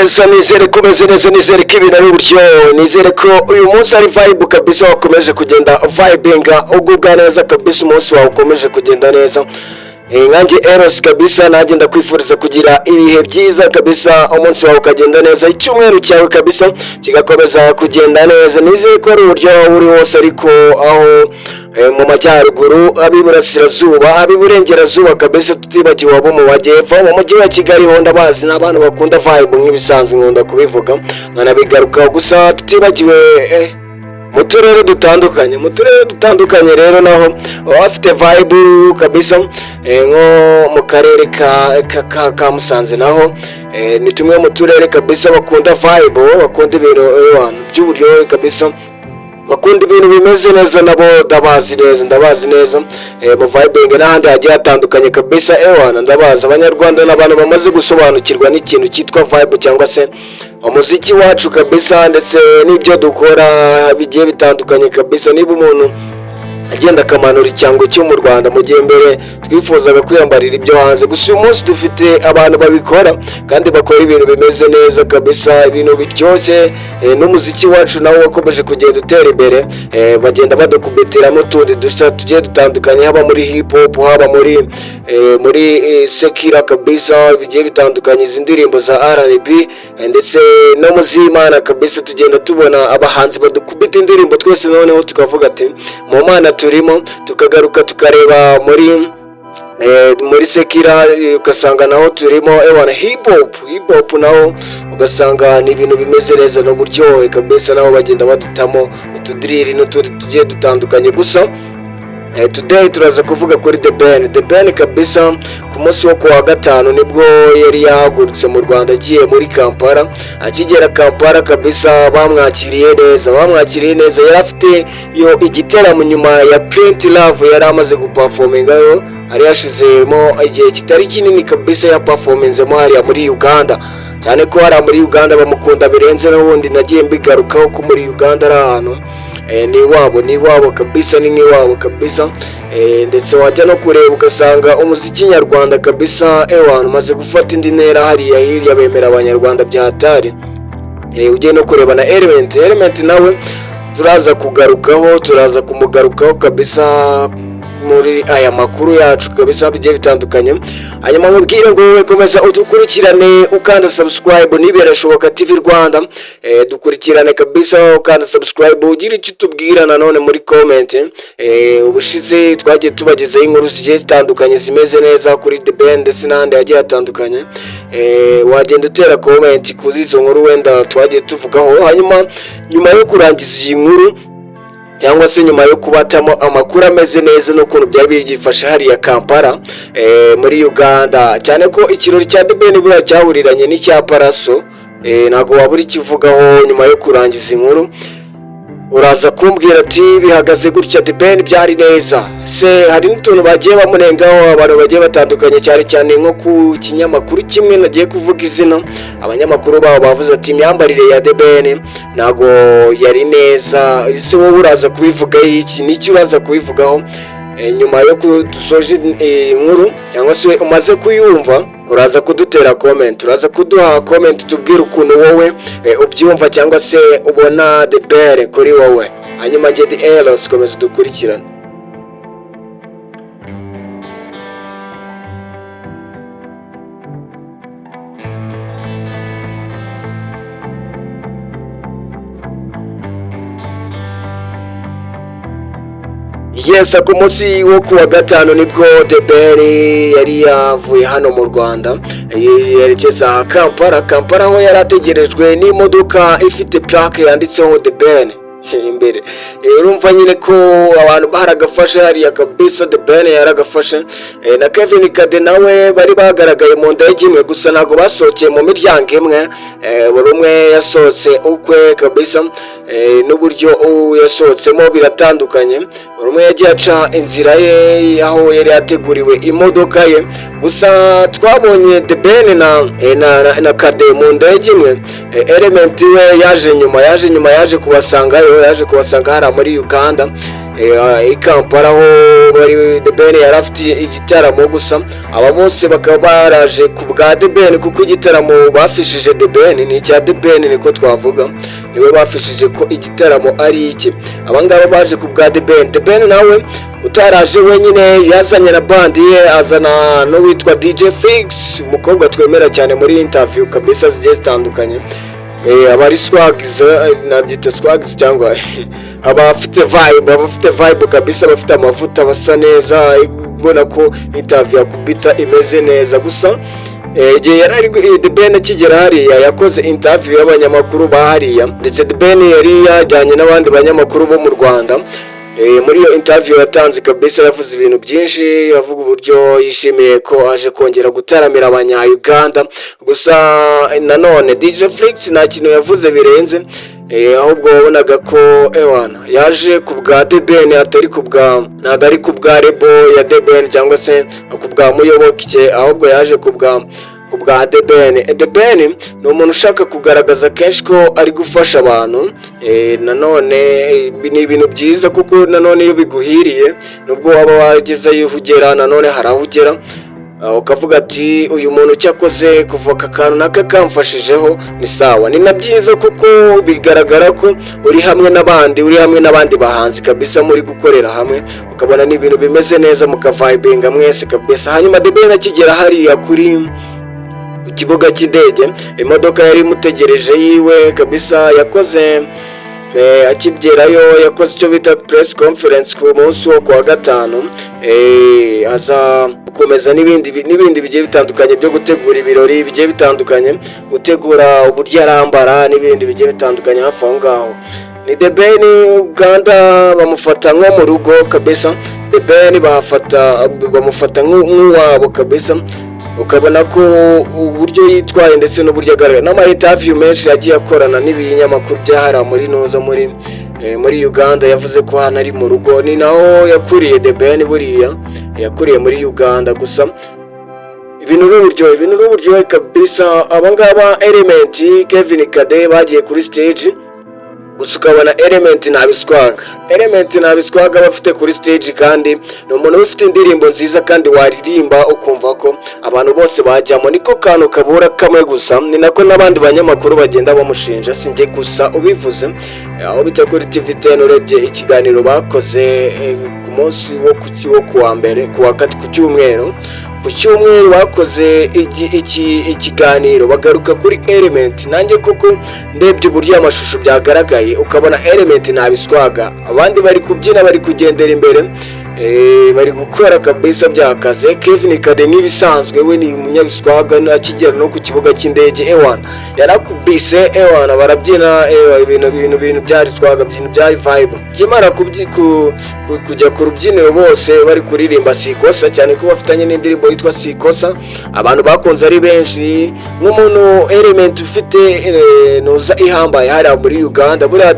Yes, nizere ko umeze neza, nizere ko ibintu ari uburyo, nizere ko uyu munsi ari vibe kabisa, wakomeje kugenda vibinga ugubwa neza kabisa, umunsi wawe ukomeje kugenda neza. Nkanjye Eros kabisa, nanjye ndakwifuriza kugira ibihe byiza kabisa, umunsi wawe ukagenda neza, icyumweru cyawe kabisa kigakomeza kugenda neza. Nizeye ko ari uburyo waba uri hose, ariko aho mu majyaruguru, ab'iburasirazuba, ab'iburengerazuba kabisa, tutibagiwe abo mu majyepfo, mu mujyi wa Kigali ho ndabazi ni abantu bakunda vibe nk'ibisanzwe, nkunda kubivuga nkanabigarukaho. Gusa tutibagiwe mu turere dutandukanye, mu turere dutandukanye rero naho baba bafite vibe kabisa, nko mu karere ka Musanze naho ni tumwe mu turere kabisa bakunda vibe, bakunda ibintu by'uburyohe kabisa, bakunda ibintu bimeze neza. Nabo ndabazi neza, ndabazi neza, mu vibing n'ahandi hagiye hatandukanye kabisa. Ewana, ndabazi Abanyarwanda ni abantu bamaze gusobanukirwa n'ikintu cyitwa vibe cyangwa se umuziki wacu kabisa, ndetse n'ibyo dukora bigiye bitandukanye kabisa. Niba umuntu agenda akamanura icyango cyo mu Rwanda, mu gihe mbere twifuzaga kwiyambarira ibyo hanze, gusa uyu munsi dufite abantu babikora kandi bakora ibintu bimeze neza kabisa, ibintu biryoshye, n'umuziki wacu nawo wakomeje kugenda utera imbere, bagenda badukubitiramo utundi dushya tugiye dutandukanye, haba muri hip hop, haba muri secular kabisa, bigiye bitandukanye, izi ndirimbo za R&B, ndetse no mu z'Imana kabisa. Tugenda tubona abahanzi badukubita indirimbo twese noneho tukavuga ati mu Mana turimo. Tukagaruka tukareba muri secular, ugasanga naho turimo. Ewana, hip hop, hip hop naho ugasanga ni ibintu bimeze neza n'uburyohe kabisa, nabo bagenda badutamo utudrill n'utundi tugiye dutandukanye. Gusa today turaza kuvuga kuri The Ben. The Ben kabisa ku munsi wo kuwa gatanu nibwo yari yahagurutse mu Rwanda agiye muri Kampala. Akigera Kampala kabisa bamwakiriye neza, bamwakiriye neza. Yari afite yo igiteramo nyuma ya Plenty Love yari amaze guperformingayo, hari yashizemo igihe kitari kinini kabisa ya performinzemo hariya muri Uganda, cyane ko hariya muri Uganda bamukunda birenze. N'ubundi nagiye mbigarukaho ko muri Uganda ari ahantu ni iwabo, ni iwabo kabisa, ni nk'iwabo kabisa, ndetse wajya no kureba ugasanga umuziki nyarwanda kabisa, ewana, umaze gufata indi ntera hariya hirya, bemera Abanyarwanda bya hatari. Ugiye no kureba na Element, Element nawe turaza kugarukaho, turaza kumugarukaho kabisa muri aya makuru yacu kabisa bigiye bitandukanye. Hanyuma mubwire ngo wowe komeza udukurikirane ukanda subscribe, Niberashoboka TV Rwanda, dukurikirane kabisa ukanda subscribe, ugira icyo utubwira nanone muri comment. Ubushize twagiye tubagezaho inkuru zigiye zitandukanye zimeze neza kuri The Ben ndetse n'ahandi hagiye hatandukanye. Wagenda utera comment kuri izo nkuru wenda twagiye tuvugaho. Hanyuma nyuma yo kurangiza iyi nkuru cyangwa se nyuma yo kubatamo amakuru ameze neza n'ukuntu byari byifashe hariya Kampala, muri Uganda, cyane ko ikirori cya The Ben buriya cyahuriranye n'icya Pallaso, ntabwo wabura ikivugaho. Nyuma yo kurangiza inkuru uraza kumbwira ati bihagaze gutya, The Ben byari neza se. Hari n'utuntu bagiye bamunengaho abantu bagiye batandukanye, cyane cyane nko ku kinyamakuru kimwe nagiye kuvuga izina, abanyamakuru babo bavuze ati imyambarire ya The Ben ntago yari neza. Ese wowe uraza kubivugaho iki? N'iki uraza kubivugaho? Nyuma yo dusoje inkuru cyangwa se umaze kuyumva, uraza kudutera comment, uraza kuduha comment tubwire ukuntu wowe ubyumva cyangwa se ubona The Ben kuri wowe. Hanyuma njye The Eros, komeza dukurikirane. Yes, ku munsi wo kuwa gatanu nibwo The Ben yari yavuye hano mu Rwanda yerekeza Kampala. Kampala aho yari ategerejwe n'imodoka ifite plaque yanditseho The Ben imbere. Urumva nyine ko abantu baragafashe hariya kabisa, The Ben yaragafashe, na Kevin Kade nawe bari bagaragaye mu ndege imwe, gusa ntabwo basohokeye mu miryango imwe, buri umwe yasohotse ukwe kabisa, n'uburyo yasohotsemo biratandukanye. Buri umwe yagiye aca inzira ye aho yari yateguriwe imodoka ye. Gusa twabonye The Ben na Kade mu ndege imwe. Element we yaje nyuma, yaje nyuma, yaje kubasangayo, yaje kubasanga hariya muri Uganda. i Kampala, aho bari The Ben yari afite igitaramo. Gusa aba bose bakaba baraje ku bwa The Ben, kuko igitaramo bafishije The Ben ni icya The Ben, niko twavuga, niwe bafishije ko igitaramo ari iki. Abangaba baje ku bwa The Ben. The Ben nawe utaraje wenyine, yazanye na band ye, azana n'uwitwa DJ Fix, umukobwa twemera cyane muri interview kabisa zigiye zitandukanye. Aba ari swags, nabyita swags cyangwa aba afite vibe kabisa, abafite amavuta, basa neza, ubona ko interview yakubita imeze neza. Gusa igihe yari ari The Ben akigera hariya, yakoze interview y'abanyamakuru ba hariya, ndetse The Ben yari yajyanye n'abandi banyamakuru bo mu Rwanda. Muri iyo interview yatanze kabisa, yavuze ibintu byinshi, avuga uburyo yishimiye ko aje kongera gutaramira abanya-Uganda. Gusa nanone DJ Flix nta kintu yavuze birenze, ahubwo wabonaga ko ewana yaje ku bwa The Ben, atari ku bwa, ntabwo ari ku bwa label ya The Ben cyangwa se ku bwa Muyoboke, ahubwo yaje ku bwa The Ben. The Ben ni umuntu ushaka kugaragaza kenshi ko ari gufasha abantu. Nanone ni ibintu byiza, kuko nanone iyo biguhiriye, nubwo waba wagezeyo ugera, nanone hari aho ugera ukavuga ati: "Uyu muntu cyakoze kuva aka kantu naka kamfashijeho ni sawa." Ni na byiza kuko bigaragara ko uri hamwe n'abandi, uri hamwe n'abandi bahanzi kabisa, muri gukorera hamwe, ukabona ni ibintu bimeze neza, mukavibinga mwese kabisa. Hanyuma The Ben akigera hariya ku kibuga cy'indege, imodoka yari imutegereje yiwe kabisa. Yakoze akigerayo yakoze icyo bita press conference ku munsi wo kuwa gatanu, aza gukomeza n'ibindi bigiye bitandukanye byo gutegura ibirori bigiye bitandukanye, gutegura uburyo arambara n'ibindi bigiye bitandukanye hafi aho ngaho. Ni The Ben, Uganda bamufata nko mu rugo kabisa. The Ben bamufata nk'uwabo kabisa, ukabona ko uburyo yitwaye ndetse n'uburyo agaragara n'ama interview menshi yagiye akorana n'ibinyamakuru byahariwe muri noza muri Uganda, yavuze ko hano ari mu rugo, ni naho yakuriye. The Ben buriya yakuriye muri Uganda. Gusa ibintu n'uburyohe kabisa. Abangaba Element, Kevin Kade bagiye kuri stage, gusa ukabona Element ntabiswaga, Element ntabiswaga aba afite kuri stage, kandi ni umuntu uba ufite indirimbo nziza kandi waririmba ukumva ko abantu bose bajyamo. Niko kantu kabura kamwe gusa, ni nako n'abandi banyamakuru bagenda bamushinja, si njye gusa ubivuze. Aho bita kuri TV 10, urebye ikiganiro bakoze ku munsi wo kuwa mbere, kuwa ku cyumweru bakoze ikiganiro bagaruka kuri Element. Nanjye koko ndebye uburyo amashusho byagaragaye, ukabona Element ntabiswaga, abandi bari kubyina, bari kugendera imbere, bari gukora kabisa byakaze. Kevin Kade nk'ibisanzwe we ni umunyabiswaga, akigera no ku kibuga cy'indege, ewana yarakubise, ewana barabyina, ewa ibintu byari swaga, ibintu byari vibe. Kimara kujya ku rubyiniro bose bari kuririmba Sikosa, cyane ko bafitanye n'indirimbo yitwa Sikosa abantu bakunze ari benshi. Nk'umuntu Element ufite nuza ihambaye hariya muri Uganda, buriya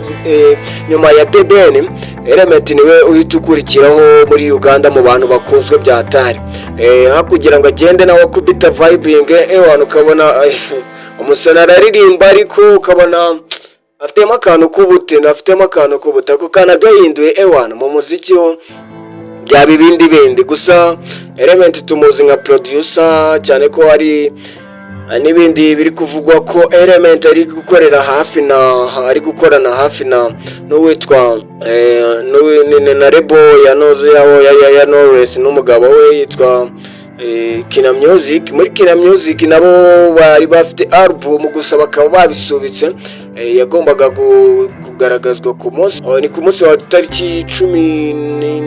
nyuma ya The Ben, Element niwe uhita ukurikiraho muri Uganda mu bantu bakunzwe bya tari. Kugira ngo agende nawe akubita vibing, ewana ukabona umusana araririmba, ariko ukabona afitemo akantu k'ubute, afitemo akantu k'ubute, ako kantu agahinduye, ewana mu muziki ho byaba ibindi bindi. Gusa Element tumuzi nka producer, cyane ko hari n'ibindi biri kuvugwa ko Element ari gukorera hafi na ari gukorana hafi na n'uwitwa na label ya Noze ya Knowless n'umugabo we yitwa Kina Music. Muri Kina Music nabo bari bafite album, gusa bakaba babisubitse. Yagombaga kugaragazwa ku munsi, ni ku munsi wa tariki 10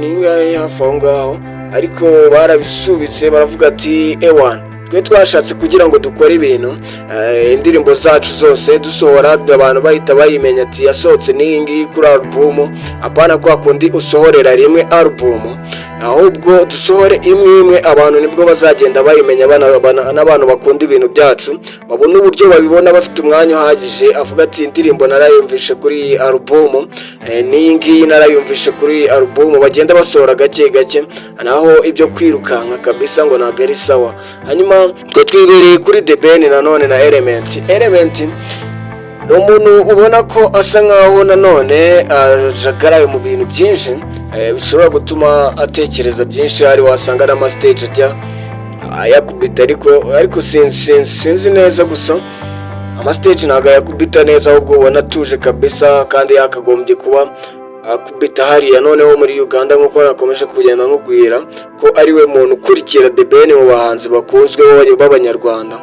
n'ingahe hafi aho ngaho, ariko barabisubitse, baravuga ati: "Ewana, twe twashatse kugira ngo dukore ibintu, indirimbo zacu zose dusohora abantu bahita bayimenya ati yasohotse n'iyi ngiyi kuri album, apana kwa kundi usohorera rimwe album, ahubwo dusohore imwe imwe, abantu nibwo bazagenda bayimenya, n'abantu bakunda ibintu byacu babona uburyo babibona bafite umwanya uhagije, avuga ati indirimbo narayumvishe kuri iyi album, n'iyi ngiyi narayumvishe kuri iyi album." Bagenda basohora gake gake, naho ibyo kwirukanka kabisa ngo ntabwo ari sawa. Hanyuma twe twibereye kuri The Ben nanone na Element. Element Ni umuntu ubona ko asa nkaho nanone ajagaraye mu bintu byinshi bishobora gutuma atekereza byinshi. Hari wasanga n'amastage ajya ayakubita, ariko sinzi neza. Gusa amastage ntabwo ayakubita neza, ahubwo ubona atuje kabisa, kandi yakagombye kuba akubita hariya noneho muri Uganda, nk'uko nakomeje kugenda nkubwira ko ari we muntu ukurikira The Ben mu bahanzi bakunzwe b'Abanyarwanda.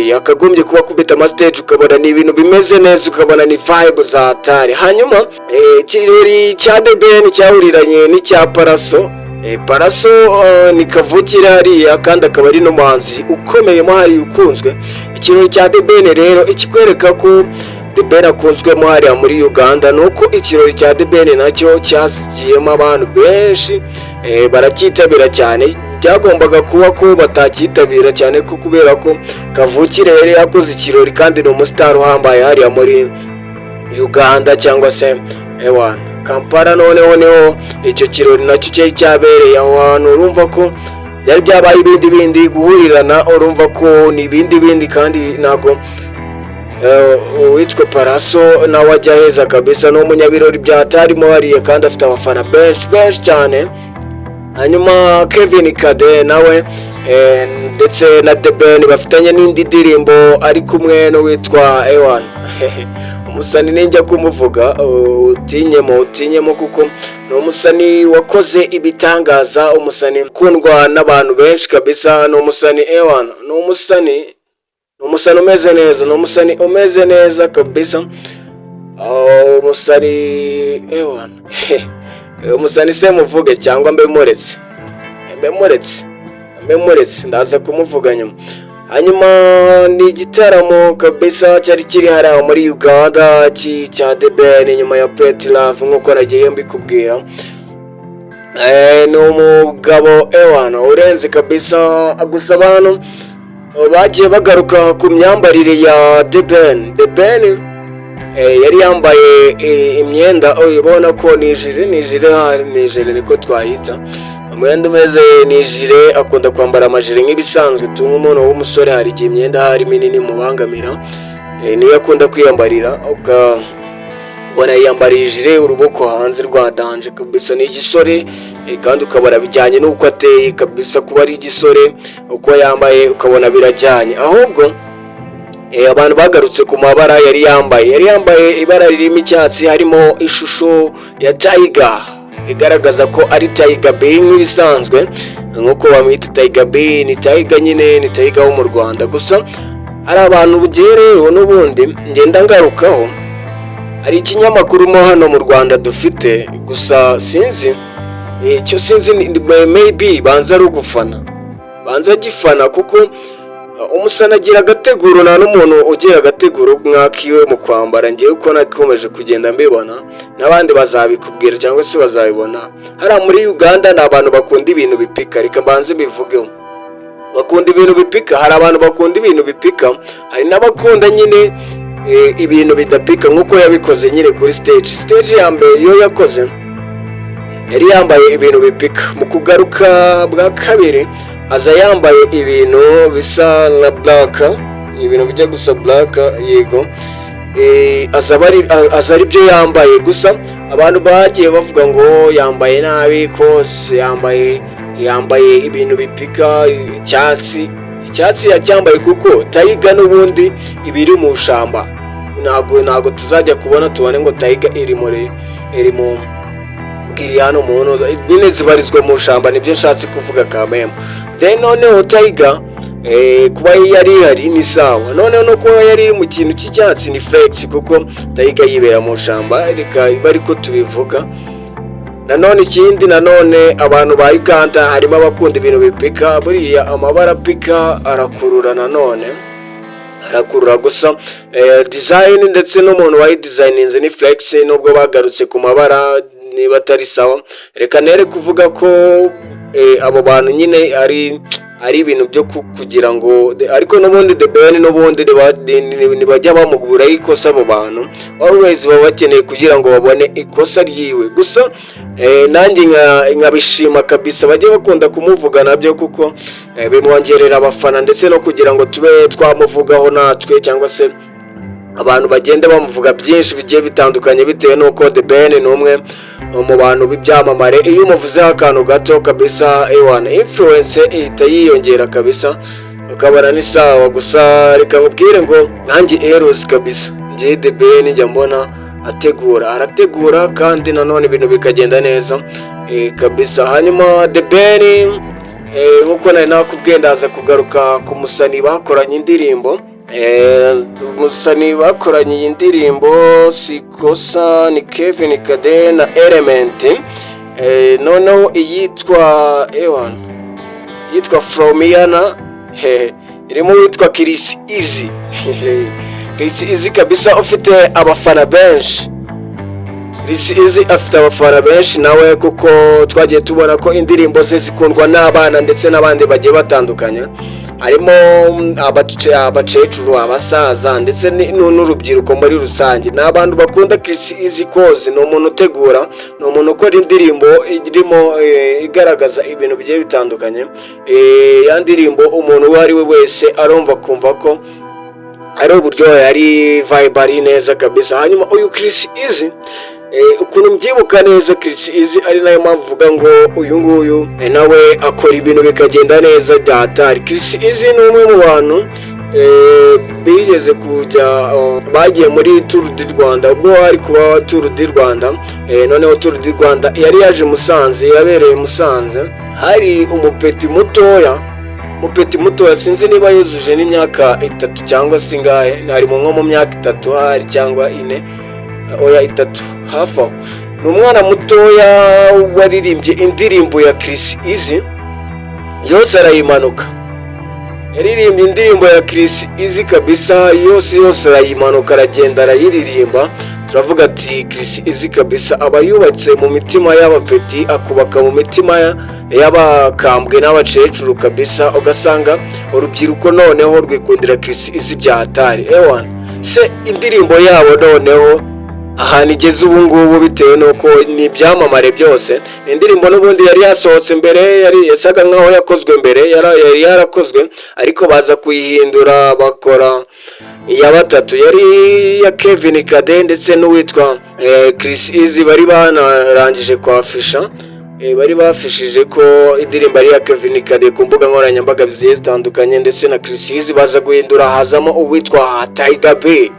Yakagombye kuba akubita amastage, ukabona ni ibintu bimeze neza, ukabona ni vibe za hatari. Hanyuma ikirori cya The Ben cyahuriranye n'icya Pallaso. Pallaso ni kavukire hariya, kandi akaba ari n'umuhanzi ukomeyemo hariya ukunzwe. Ikirori cya The Ben rero, ikikwereka ko The Ben akunzwemo hariya muri Uganda, ni uko ikirori cya The Ben nacyo cyagiyemo abantu benshi, baracyitabira cyane. Byagombaga kuba ko batacyitabira cyane, ko kubera ko kavukire yari yakoze ikirori, kandi ni umusitari uhambaye hariya muri Uganda cyangwa se ewana Kampala. Noneho niho icyo kirori nacyo cyari cyabereye aho hantu. Urumva ko byari byabaye ibindi bindi guhurirana, urumva ko ni ibindi bindi, kandi ntabwo uwitwa Pallaso nawe ajya aheza kabisa. Ni umunyabirori byatarimo hariya, kandi afite abafana benshi benshi cyane. Hanyuma Kevin Kade nawe ndetse na The Ben bafitanye n'indi ndirimbo ari kumwe n'uwitwa Ewan umusani. Ninjya kumuvuga utinyemo, utinyemo, kuko ni umusani wakoze ibitangaza, umusani ukundwa n'abantu benshi kabisa. Ni umusani Ewan, ni umusani umeze neza, ni umusani umeze neza kabisa. Umusani Ewan, umusani se muvuge cyangwa mbe muretse? Mbe muretse, ndaza kumuvuga nyuma. Hanyuma ni igitaramo kabisa cyari kiri hariya muri Uganda cya The Ben nyuma ya Pet Love, nk'uko nagiye mbikubwira. Ni umugabo ewana urenze kabisa. Gusa abantu bagiye bagaruka ku myambarire ya The Ben. The Ben yari yambaye imyenda ubona ko ni ijire, ni ijire, ni ijire niko twayita, umwenda umeze ni ijire. Akunda kwambara amajire nk'ibisanzwe tu, nk'umuntu w'umusore hari igihe imyenda hari minini mubangamira, niyo akunda kwiyambarira. Ukabona yiyambariye ijire, uruboko hanze rwa danger kabisa. Ni igisore, kandi ukabona bijyanye n'uko ateye kabisa. Kuba ari igisore, uko yambaye ukabona birajyanye. Ahubwo abantu bagarutse ku mabara yari yambaye. Yari yambaye ibara ririmo icyatsi, harimo ishusho ya tiger, igaragaza ko ari Tiger B nk'ibisanzwe, nk'uko bamwita Tiger B. Ni Tiger nyine, ni Tiger wo mu Rwanda. Gusa hari abantu bugiye rero n'ubundi ngenda ngarukaho. Hari ikinyamakuru mo hano mu Rwanda dufite, gusa sinzi icyo, sinzi, maybe banza ari ugufana, banza gifana, kuko umusana agira agateguro. Nta n'umuntu ugira agateguro nk'akiwe mu kwambara. Ngewe uko nakomeje kugenda mbibona, n'abandi bazabikubwira cyangwa se bazabibona. Hariya muri Uganda ni abantu bakunda ibintu bipika. Reka mbanze mbivugeho: bakunda ibintu bipika. Hari abantu bakunda ibintu bipika, hari n'abakunda nyine ibintu bidapika, nk'uko yabikoze nyine kuri stage. Stage ya mbere iyo yakoze yari yambaye ibintu bipika. Mu kugaruka bwa kabiri aza yambaye ibintu bisa nka black, ibintu bijya gusa black, yego. Aza ari byo yambaye. Gusa abantu bagiye bavuga ngo yambaye nabi kose, yambaye ibintu bipika, icyatsi. Icyatsi yacyambaye kuko tiger n'ubundi iba iri mu shamba. Ntabwo tuzajya kubona tubone ngo tiger iri mu iri hano mu nyine, zibarizwa mu shamba, nibyo nshatse kuvuga kameme. Then noneho tiger kuba yari ihari ni sawa, noneho no kuba yari iri mu kintu cy'icyatsi ni flex, kuko tiger yibera mu shamba, reka iba ariko tubivuga. Nanone ikindi, nanone abantu ba Uganda harimo abakunda ibintu bipika. Buriya amabara apika arakurura, nanone arakurura. Gusa design ndetse n'umuntu wayidesigninze ni flex, nubwo bagarutse ku mabara niba atari sawa. Reka nere kuvuga ko abo bantu nyine ari ibintu byo kugira ngo, ariko n'ubundi The Ben n'ubundi ntibajya bamuguraho ikosa. Abo bantu always baba bakeneye kugira ngo babone ikosa ryiwe. Gusa nanjye nkabishima kabisa, bajye bakunda kumuvuga nabyo, kuko bimwongerera abafana, ndetse no kugira ngo tube twamuvugaho natwe cyangwa se Abantu bagenda bamuvuga byinshi bigiye bitandukanye bitewe n'uko The Ben ni umwe mu bantu b'ibyamamare. Iyo umuvuzeho akantu gato kabisa, ewana, influence ihita yiyongera kabisa, ukabona ni sawa. Gusa reka nkubwire ngo nkanjye Eros kabisa, ngiye The Ben njya mbona ategura, arategura kandi nanone ibintu bikagenda neza kabisa. Hanyuma The Ben, nk'uko nari nakubwiye, ndaza kugaruka ku musani bakoranye indirimbo. Umusani bakoranye iyi ndirimbo Sikosa ni Kevin Kade na Element. Noneho iyitwa, ewana, yitwa Fromiana, irimo uwitwa Chriss Eazy. Chriss Eazy kabisa ufite abafana benshi. Chriss Eazy afite abafana benshi nawe, kuko twagiye tubona ko indirimbo ze zikundwa n'abana ndetse n'abandi bagiye batandukanye, harimo abakecuru, abasaza ndetse n'urubyiruko muri rusange. Ni abantu bakunda Chriss Eazy koze ni umuntu utegura, ni umuntu ukora indirimbo irimo igaragaza ibintu bigiye bitandukanye. Ya ndirimbo umuntu uwo ari we wese arumva akumva ko ari uburyohe, ari vibe, ari neza kabisa. Hanyuma uyu Chriss Eazy, ukuntu mbyibuka neza, Chriss Eazy ari nayo mpamvu uvuga ngo uyu nguyu nawe akora ibintu bikagenda neza bya hatari. Chriss Eazy ni umwe mu bantu bigeze kujya, bagiye muri Tour du Rwanda ubwo hari kuba Tour du Rwanda. Noneho Tour du Rwanda yari yaje Musanze, yabereye Musanze. Hari umupeti mutoya, umupeti mutoya, sinzi niba yuzuje n'imyaka 3 cyangwa se ingahe, harimo nko mu myaka 3 hari cyangwa 4, oya, 3 hafi aho. Ni umwana mutoya waririmbye indirimbo ya Chriss Eazy yose arayimanuka. Yaririmbye indirimbo ya Chriss Eazy kabisa yose yose arayimanuka, aragenda arayiririmba. Turavuga ati Chriss Eazy kabisa aba yubatse mu mitima y'abapeti, akubaka mu mitima y'abakambwe n'abakecuru kabisa, ugasanga urubyiruko noneho rwikundira Chriss Eazy bya hatari. Ewana se, indirimbo yabo noneho ahantu igeze ubu ngubu, bitewe n'uko ni ibyamamare byose, ni indirimbo n'ubundi yari yasohotse mbere, yari yasaga nkaho yakozwe mbere, yari yarakozwe, ariko baza kuyihindura bakora iya batatu, yari iya Kevin Kade ndetse n'uwitwa Chriss Eazy. Bari banarangije kwafisha, bari bafishije ko indirimbo ari iya Kevin Kade ku mbuga nkoranyambaga zigiye zitandukanye ndetse na Chriss Eazy, baza guhindura hazamo uwitwa Tiger B.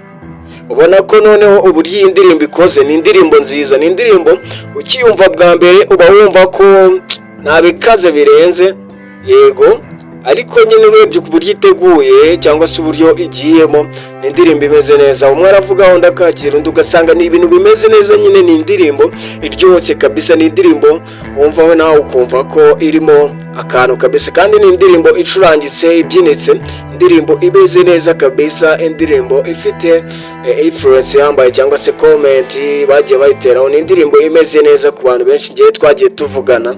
Ubona ko noneho uburyo iyi ndirimbo ikoze, ni indirimbo nziza, ni indirimbo ukiyumva bwa mbere uba wumva ko nta bikaze birenze, yego, ariko nyine urebye ku buryo iteguye cyangwa se uburyo igiyemo, ni indirimbo imeze neza. Umwe aravuga undi akakira undi, ugasanga ni ibintu bimeze neza nyine. Ni indirimbo iryoshye kabisa, ni indirimbo wumva we nawe ukumva ko irimo akantu kabisa, kandi ni indirimbo icurangitse, ibyinitse, indirimbo imeze neza kabisa, indirimbo ifite influence yambaye cyangwa se comment bagiye bayiteraho. Ni indirimbo imeze neza ku bantu benshi ngiye twagiye tuvugana,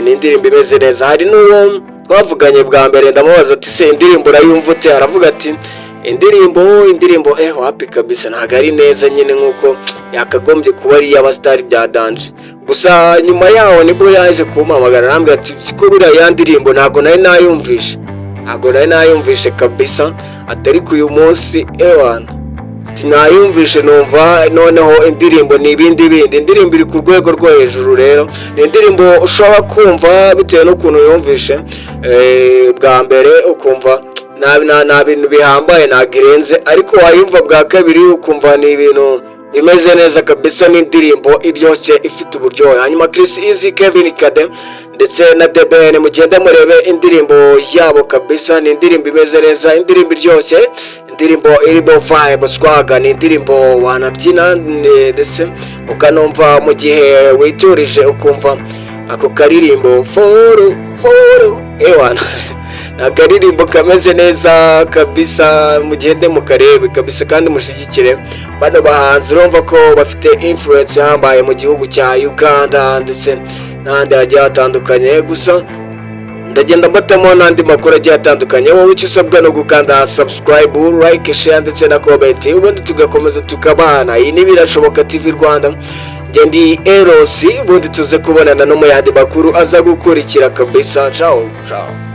ni indirimbo imeze neza. Hari n'uwo twavuganye bwa mbere, ndamubaza ati: "Se indirimbo urayumva ute?" Aravuga ati: Indirimbo wapi kabisa, ntabwo ari neza nyine nk'uko yakagombye kuba ari iy'abasitari bya danger." Gusa nyuma yaho nibwo yaje kumpamagara, arambwira ati: "Siko buriya ya ndirimbo ntabwo nari nayumvishe, ntabwo nari nayumvishe kabisa." Atari ku uyu munsi, ewana, ati: "Nayumvishe numva noneho indirimbo ni ibindi bindi, indirimbo iri ku rwego rwo hejuru." Rero ni indirimbo ushobora kumva bitewe n'ukuntu yumvishe bwa mbere, ukumva nta bintu bihambaye, ntabwo irenze, ariko wayumva bwa kabiri ukumva ni ibintu bimeze neza kabisa, n'indirimbo iryoshye, ifite uburyohe. Hanyuma Chriss Eazy, Kevin Kade ndetse na The Ben, mugende murebe indirimbo yabo kabisa, ni indirimbo imeze neza, indirimbo iryoshye, indirimbo irimo vibe, swagger, ni indirimbo wanabyina ndetse ukanumva mu gihe witurije, ukumva ako karirimbo foro foro. Ewana, ni akaririmbo kameze neza kabisa, mugende mukarebe kabisa kandi mushyigikire bano bahanzi. Urumva ko bafite influence ihambaye mu gihugu cya Uganda ndetse n'ahandi hagiye hatandukanye. Gusa ndagenda mbatamo n'andi makuru agiye atandukanye. Wowe icyo usabwa no gukanda subscribe, like, share ndetse na comment, ubundi tugakomeza tukabana. Iyi ni Birashoboka TV Rwanda, njye ndi Erosi, ubundi tuze kubonana no mu yandi makuru aza gukurikira kabisa. Ciao ciao.